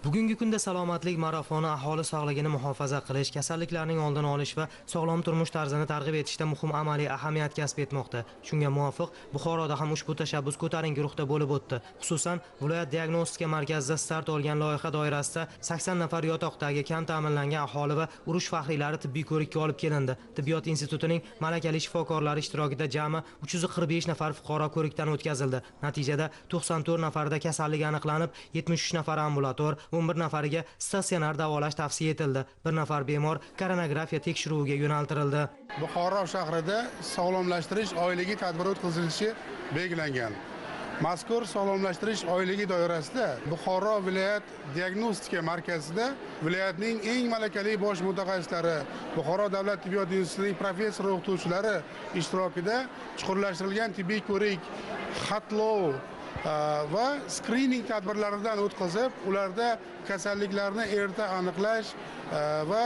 Bugungi kunda salomatlik marafoni aholi sog'ligini muhofaza qilish, kasalliklarning oldini olish va sog'lom turmush tarzini targ'ib etishda muhim amaliy ahamiyat kasb etmoqda. Shunga muvofiq Buxoroda ham ushbu tashabbus ko'tarinki ruhda bo'lib o'tdi. Xususan, viloyat diagnostika markazida start olgan loyiha doirasida 80 nafar yotoqdagi kam ta'minlangan aholi va urush faxriylari tibbiy ko'rikka olib kelindi. Tibbiyot institutining malakali shifokorlari ishtirokida jami 345 nafar fuqaro ko'rikdan o'tkazildi. Natijada 94 nafarda kasallik aniqlanib, 73 nafar ambulator, 11 nafariga statsionar davolash tavsiya etildi. Bir nafar bemor koronagrafiya tekshiruviga yo'naltirildi. Buxoro shahrida sog'lomlashtirish oyligi tadbiri o'tkazilishi belgilangan. Mazkur sog'lomlashtirish oyligi doirasida Buxoro viloyat diagnostika markazida viloyatning eng malakali bosh mutaxassislari, Buxoro davlat tibbiyot institutining professor o'qituvchilari ishtirokida chuqurlashtirilgan tibbiy ko'rik, xatlov va skrining tadbirlaridan o'tkazib, ularda kasalliklarni erta aniqlash va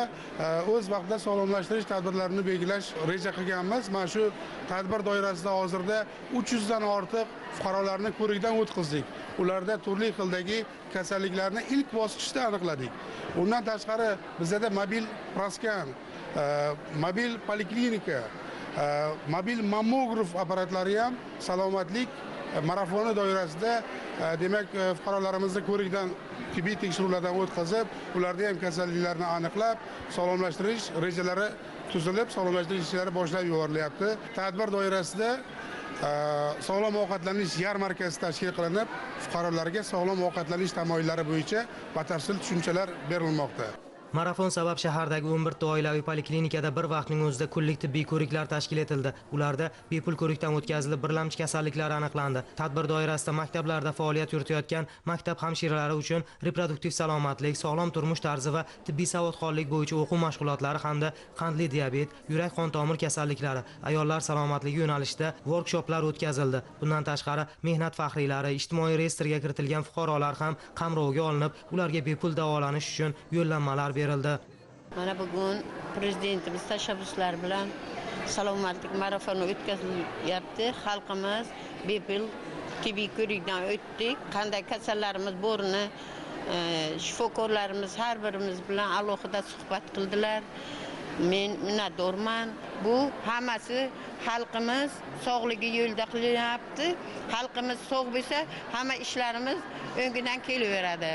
o'z vaqtida sog'lomlashtirish tadbirlarini belgilash reja qilganmiz. Mana shu tadbir doirasida hozirda 300 dan ortiq fuqarolarni ko'rikdan o'tkazdik. Ularda turli xildagi kasalliklarni ilk bosqichda aniqladik. Undan tashqari bizda mobil proskan, mobil poliklinika, mobil mammograf apparatlari ham salomatlik marafoni doirasida demak fuqarolarimizni ko'rikdan, tibbiy tekshiruvlardan o'tkazib, ularda ham kasalliklarni aniqlab, sog'lomlashtirish rejalari tuzilib, sog'lomlashtirish ishlari boshlab yuborilyapti. Tadbir doirasida sog'lom ovqatlanish yarmarkasi tashkil qilinib, fuqarolarga sog'lom ovqatlanish tamoyillari bo'yicha batafsil tushunchalar berilmoqda. Marafon sabab shahardagi 11 ta oilaviy poliklinikada bir vaqtning o'zida kunlik tibbiy ko'riklar tashkil etildi. Ularda bepul ko'rikdan o'tkazilib, birlamchi kasalliklar aniqlandi. Tadbir doirasida maktablarda faoliyat yuritayotgan maktab hamshiralari uchun reproduktiv salomatlik, sog'lom turmush tarzi va tibbiy savodxonlik bo'yicha o'quv mashg'ulotlari hamda qandli diabet, yurak-qon tomir kasalliklari, ayollar salomatligi yo'nalishida workshoplar o'tkazildi. Bundan tashqari, mehnat faxriylari, ijtimoiy reyestrga kiritilgan fuqarolar ham qamrovga olinib, ularga bepul davolanish uchun yo'llanmalar berildi. Mana bugun prezidentimiz tashabbuslari bilan salomatlik marafoni o'tkazilyapti. Xalqimiz bepul tibbiy ko'rikdan o'tdik. Qanday kasallarimiz borini shifokorlarimiz har birimiz bilan alohida suhbat qildilar. Men minnatdorman. Bu hammasi xalqimiz sog'ligi yo'lida qilyapti. Xalqimiz sog' bo'lsa, hamma ishlarimiz o'ngidan kelaveradi.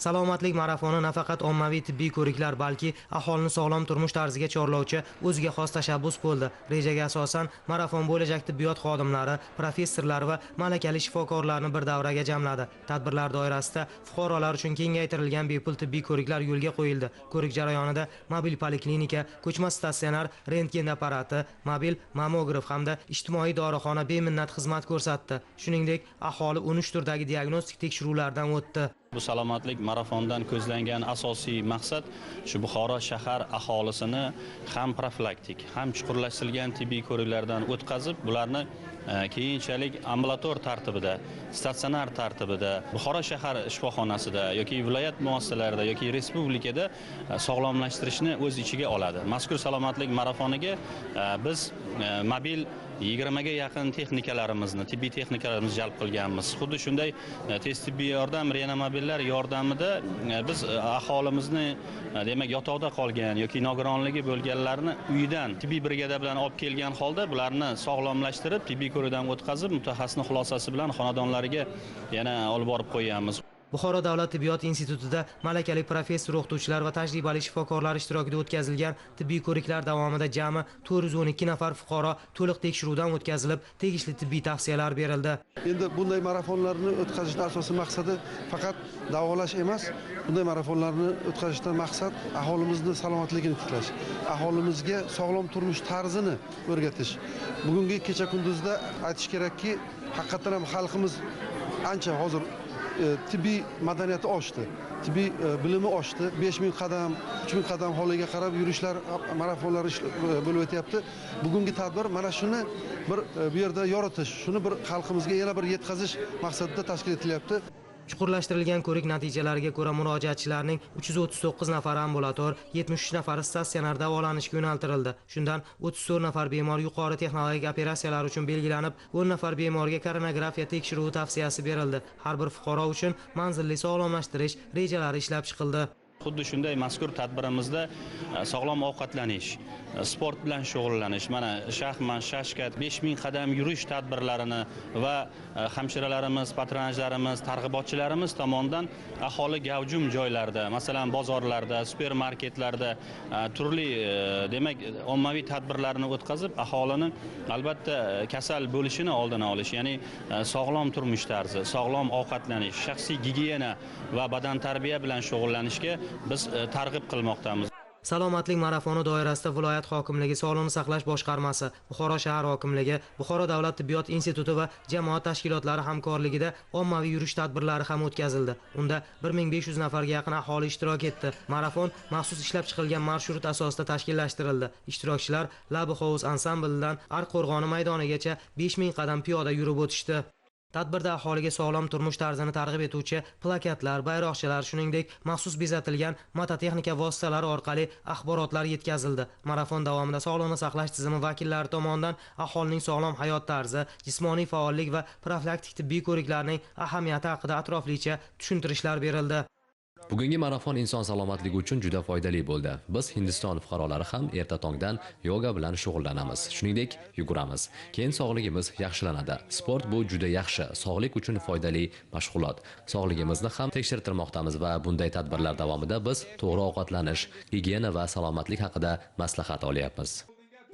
Salomatlik marafoni nafaqat ommaviy tibbiy ko'riklar, balki aholini sog'lom turmush tarziga chorlovchi o'ziga xos tashabbus bo'ldi. Rejaga asosan marafon bo'lajak tibbiyot xodimlari, professorlar va malakali shifokorlarni bir davraga jamladi. Tadbirlar doirasida fuqarolar uchun kengaytirilgan bepul tibbiy ko'riklar yo'lga qo'yildi. Ko'rik jarayonida mobil poliklinika, ko'chma statsionar rentgen apparati, mobil mammograf hamda ijtimoiy dorixona beminnat xizmat ko'rsatdi. Shuningdek, aholi 13 turdagi diagnostik tekshiruvlardan o'tdi. Bu salomatlik marafonidan ko'zlangan asosiy maqsad shu Buxoro shahar aholisini ham profilaktik, ham chuqurlashtirilgan tibbiy ko'riklardan o'tkazib, bularni keyinchalik ambulator tartibida, statsionar tartibida Buxoro shahar shifoxonasida yoki viloyat muassasalarida yoki respublikada sog'lomlashtirishni o'z ichiga oladi. Mazkur salomatlik marafoniga biz mobil 20 ga yaqin texnikalarimizni, tibbiy texnikalarimizni jalb qilganmiz. Xuddi shunday tez tibbiy yordam reanimobillar yordamida biz aholimizni, demak, yotoqda qolgan yoki nogironligi bo'lganlarni uyidan tibbiy brigada bilan olib kelgan holda bularni sog'lomlashtirib, tibbiy ko'rikdan o'tkazib, mutaxassisning xulosasi bilan xonadonlariga yana olib borib qo'yamiz. Buxoro davlat tibbiyot institutida malakali professor o'qituvchilar va tajribali shifokorlar ishtirokida o'tkazilgan tibbiy ko'riklar davomida jami 412 nafar fuqaro to'liq tekshiruvdan o'tkazilib, tegishli tibbiy tavsiyalar berildi. Endi bunday marafonlarni o'tkazishning asosiy maqsadi faqat davolash emas, bunday marafonlarni o'tkazishdan maqsad aholimizni salomatligini tiklash, aholimizga sog'lom turmush tarzini o'rgatish. Bugungi kecha kunduzda aytish kerakki, haqiqatan ham xalqimiz ancha hozir tibbiy madaniyati oshdi, tibbiy bilimi oshdi. 5000 qadam, 3000 qadam holiga qarab yurishlar, marafonlar bo'lib o'tyapti. Bugungi tadbir mana shuni bir bu yerda yoritish, shuni bir xalqimizga yana bir yetkazish maqsadida tashkil etilyapti. Chuqurlashtirilgan ko'rik natijalariga ko'ra murojaatchilarning 339 nafari ambulator, 73 nafari statsionar davolanishga yo'naltirildi. Shundan 34 nafar bemor yuqori texnologik operatsiyalar uchun belgilanib, 10 nafar bemorga koronagrafiya tekshiruvi tavsiyasi berildi. Har bir fuqaro uchun manzilli sog'lomlashtirish rejalari ishlab chiqildi. Xuddi shunday mazkur tadbirimizda sog'lom ovqatlanish, sport bilan shug'ullanish, mana shaxmat, shashka, 5000 qadam yurish tadbirlarini va hamshiralarimiz, patronajlarimiz, targ'ibotchilarimiz tomonidan aholi gavjum joylarda, masalan, bozorlarda, supermarketlarda turli demak ommaviy tadbirlarni o'tkazib, aholini albatta kasal bo'lishini oldini olish, ya'ni sog'lom turmush tarzi, sog'lom ovqatlanish, shaxsiy gigiyena va badan tarbiya bilan shug'ullanishga biz targ'ib qilmoqdamiz. Salomatlik marafoni doirasida viloyat hokimligi, sog'liqni saqlash boshqarmasi, Buxoro shahar hokimligi, Buxoro davlat tibbiyot instituti va jamoat tashkilotlari hamkorligida ommaviy yurish tadbirlari ham o'tkazildi. Unda 1500 nafarga yaqin aholi ishtirok etdi. Marafon maxsus ishlab chiqilgan marshrut asosida tashkillashtirildi. Ishtirokchilar Labi Hovuz ansamblidan Ark qo'rg'oni maydonigacha 5000 qadam piyoda yurib o'tishdi. Tadbirda aholiga sog'lom turmush tarzini targ'ib etuvchi plakatlar, bayroqchalar, shuningdek, maxsus bezatilgan mototexnika vositalari orqali axborotlar yetkazildi. Marafon davomida sog'liqni saqlash tizimi vakillari tomonidan aholining sog'lom hayot tarzi, jismoniy faollik va profilaktik tibbiy ko'riklarning ahamiyati haqida atroflicha tushuntirishlar berildi. Bugungi marafon inson salomatligi uchun juda foydali bo'ldi. Biz Hindiston fuqarolari ham erta tongdan yoga bilan shug'ullanamiz. Shuningdek, yuguramiz. Keyin sog'ligimiz yaxshilanadi. Sport bu juda yaxshi, sog'lik uchun foydali mashg'ulot. Sog'ligimizni ham tekshirtirmoqdamiz va bunday tadbirlar davomida biz to'g'ri ovqatlanish, gigiyena va salomatlik haqida maslahat olyapmiz.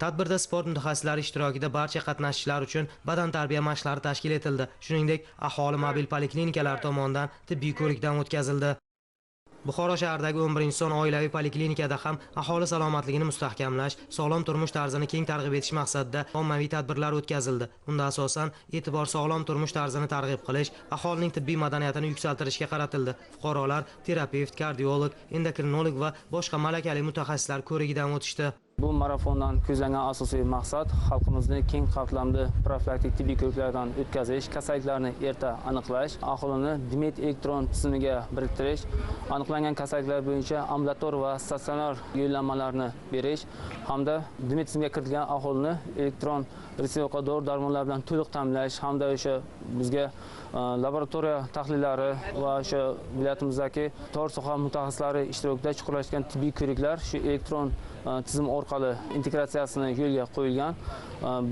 Tadbirda sport mutaxassislari ishtirokida barcha qatnashchilar uchun badantarbiya mashqlari tashkil etildi. Shuningdek, aholi mobil poliklinikalar tomonidan tibbiy ko'rikdan o'tkazildi. Buxoro shahridagi 11-son oilaviy poliklinikada ham aholi salomatligini mustahkamlash, sog'lom turmush tarzini keng targ'ib etish maqsadida ommaviy tadbirlar o'tkazildi. Unda asosan e'tibor sog'lom turmush tarzini targ'ib qilish, aholining tibbiy madaniyatini yuksaltirishga qaratildi. Fuqarolar terapevt, kardiolog, endokrinolog va boshqa malakali mutaxassislar ko'rigidan o'tishdi. Bu marafondan ko'zlangan asosiy maqsad xalqimizni keng qatlamda profilaktik tibbiy ko'riklardan o'tkazish, kasalliklarni erta aniqlash, aholini DMED elektron tizimiga biriktirish, aniqlangan kasalliklar bo'yicha ambulator va statsionar yo'llanmalarni berish hamda DMED tizimiga kiritilgan aholini elektron retseptga dori-darmonlar bilan to'liq ta'minlash hamda o'sha bizga laboratoriya tahlillari va o'sha viloyatimizdagi tor soha mutaxassislari ishtirokida chuqurlashgan tibbiy ko'riklar shu elektron tizim orqali integratsiyasini yo'lga qo'yilgan.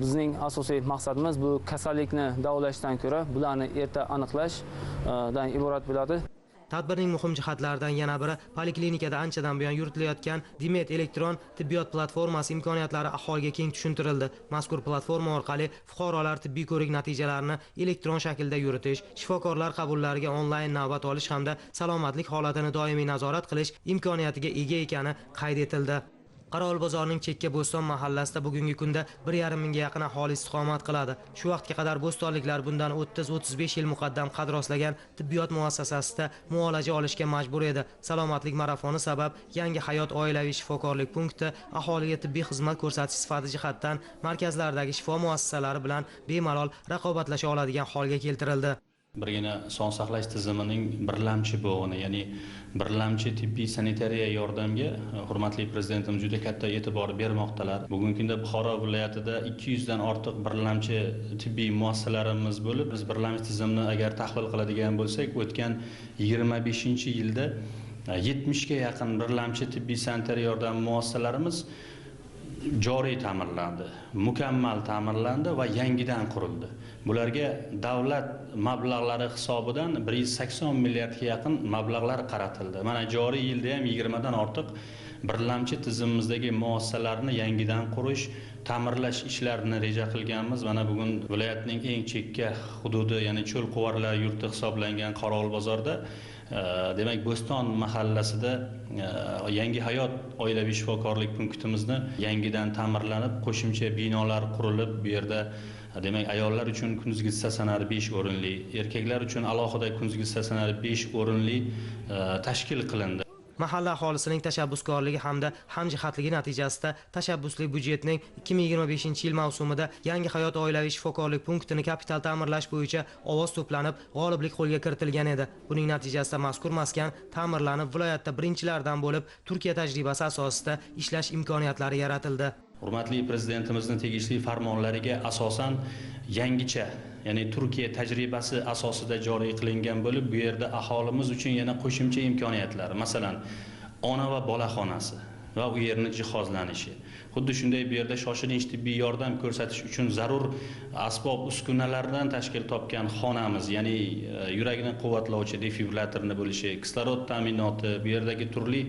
Bizning asosiy maqsadimiz bu kasallikni davolashdan ko'ra bularni erta aniqlashdan iborat bo'ladi. Tadbirning muhim jihatlaridan yana biri poliklinikada anchadan buyon yuritilayotgan DMED elektron tibbiyot platformasi imkoniyatlari aholiga keng tushuntirildi. Mazkur platforma orqali fuqarolar tibbiy ko'rik natijalarini elektron shaklda yuritish, shifokorlar qabullariga onlayn navbat olish hamda salomatlik holatini doimiy nazorat qilish imkoniyatiga ega ekani qayd etildi. Qorovulbozorning chekka Bo'ston mahallasida bugungi kunda 1,5 mingga yaqin aholi istiqomat qiladi. Shu vaqtga qadar bo'stonliklar bundan 30-35 yil muqaddam qad rostlagan tibbiyot muassasasida muolaja olishga majbur edi. Salomatlik marafoni sabab Yangi hayot oilaviy shifokorlik punkti aholiga tibbiy xizmat ko'rsatish sifati jihatdan markazlardagi shifo muassasalari bilan bemalol raqobatlasha oladigan holga keltirildi. Birgina sog'liqni saqlash tizimining birlamchi bo'g'ini, ya'ni birlamchi tibbiy sanitariya yordamga hurmatli prezidentimiz juda katta e'tibor bermoqdalar. Bugungi kunda Buxoro viloyatida 200 dan ortiq birlamchi tibbiy muassasalarimiz bo'lib, biz birlamchi tizimni agar tahlil qiladigan bo'lsak, o'tgan 25-yilda 70 ga yaqin birlamchi tibbiy sanitariya yordam muassasalarimiz joriy ta'mirlandi, mukammal ta'mirlandi va yangidan qurildi. Bularga davlat mablag'lari hisobidan 180 milliardga yaqin mablag'lar qaratildi. Mana joriy yilda ham 20 dan ortiq birlamchi tizimimizdagi muassasalarni yangidan qurish, ta'mirlash ishlarini reja qilganmiz. Mana bugun viloyatning eng chekka hududi, ya'ni cho'l quvarlar yurti hisoblangan Qorovulbozorda, demak Bo'ston mahallasida Yangi hayot oilaviy shifokorlik punktimizni yangidan ta'mirlanib, qo'shimcha binolar qurilib, bu yerda demak ayollar uchun kunduzgi statsionar 5 o'rinli, erkaklar uchun alohida kunduzgi statsionar 5 o'rinli tashkil qilindi. Mahalla aholisining tashabbuskorligi hamda hamjihatligi natijasida tashabbusli byudjetning 2025-yil mavsumida Yangi hayot oilaviy shifokorlik punktini kapital ta'mirlash bo'yicha ovoz to'planib, g'oliblik qo'lga kiritilgan edi. Buning natijasida mazkur maskan ta'mirlanib, viloyatda birinchilardan bo'lib Turkiya tajribasi asosida ishlash imkoniyatlari yaratildi. Hurmatli Prezidentimizning tegishli farmonlariga asosan yangicha, ya'ni Turkiya tajribasi asosida joriy qilingan bo'lib, bu yerda aholimiz uchun yana qo'shimcha imkoniyatlar, masalan, ona va bola xonasi va u yerni jihozlanishi. Xuddi shunday bu yerda shoshilinch tibbiy yordam ko'rsatish uchun zarur asbob uskunalardan tashkil topgan xonamiz, ya'ni yurakni quvvatlovchi defibrillatorni bo'lishi, kislorod ta'minoti, bu yerdagi turli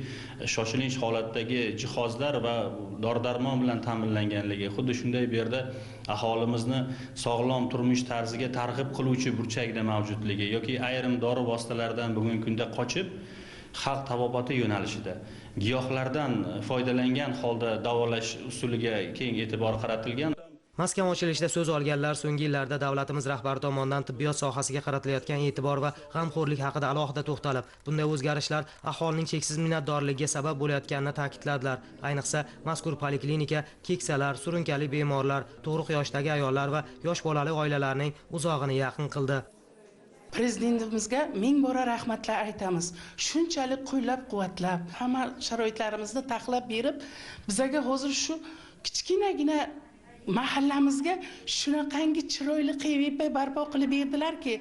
shoshilinch holatdagi jihozlar va dori-darmon bilan ta'minlanganligi, xuddi shunday bu yerda aholimizni sog'lom turmush tarziga targ'ib qiluvchi burchakda mavjudligi yoki ayrim dori vositalaridan bugungi kunda qochib xalq tabobati yo'nalishida giyohlardan foydalangan holda davolash usuliga keng e'tibor qaratilgan. Maskan ochilishida so'z olganlar so'nggi yillarda davlatimiz rahbari tomonidan tibbiyot sohasiga qaratilayotgan e'tibor va g'amxo'rlik haqida alohida to'xtalib, bunday o'zgarishlar aholining cheksiz minnatdorligiga sabab bo'layotganini ta'kidladilar. Ayniqsa, mazkur poliklinika keksalar, surunkali bemorlar, tug'ruq yoshdagi ayollar va yosh bolali oilalarning uzog'ini yaqin qildi. Prezidentimizga ming bora rahmatlar aytamiz. Shunchalik qo'llab-quvvatlab, hamma sharoitlarimizni taxlab berib, bizaga hozir shu kichkinagina mahallamizga shunaqangi chiroyli QVP barpo qilib berdilarki,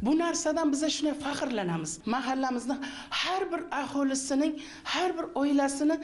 bu narsadan biz shunday faxrlanamiz. Mahallamizni har bir aholisining, har bir oilasini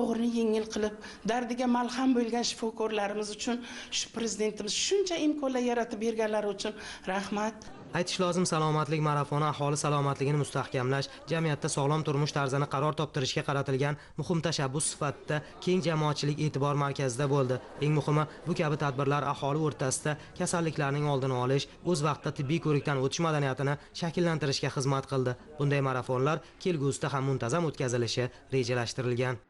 og'irini yengil qilib, dardiga malham bo'lgan shifokorlarimiz uchun shu prezidentimiz shuncha imkonlar yaratib berganlari uchun rahmat. Aytish lozim, salomatlik marafoni aholi salomatligini mustahkamlash, jamiyatda sog'lom turmush tarzini qaror toptirishga qaratilgan muhim tashabbus sifatida keng jamoatchilik e'tibor markazida bo'ldi. Eng muhimi, bu kabi tadbirlar aholi o'rtasida kasalliklarning oldini olish, o'z vaqtida tibbiy ko'rikdan o'tish madaniyatini shakllantirishga xizmat qildi. Bunday marafonlar kelgusida ham muntazam o'tkazilishi rejalashtirilgan.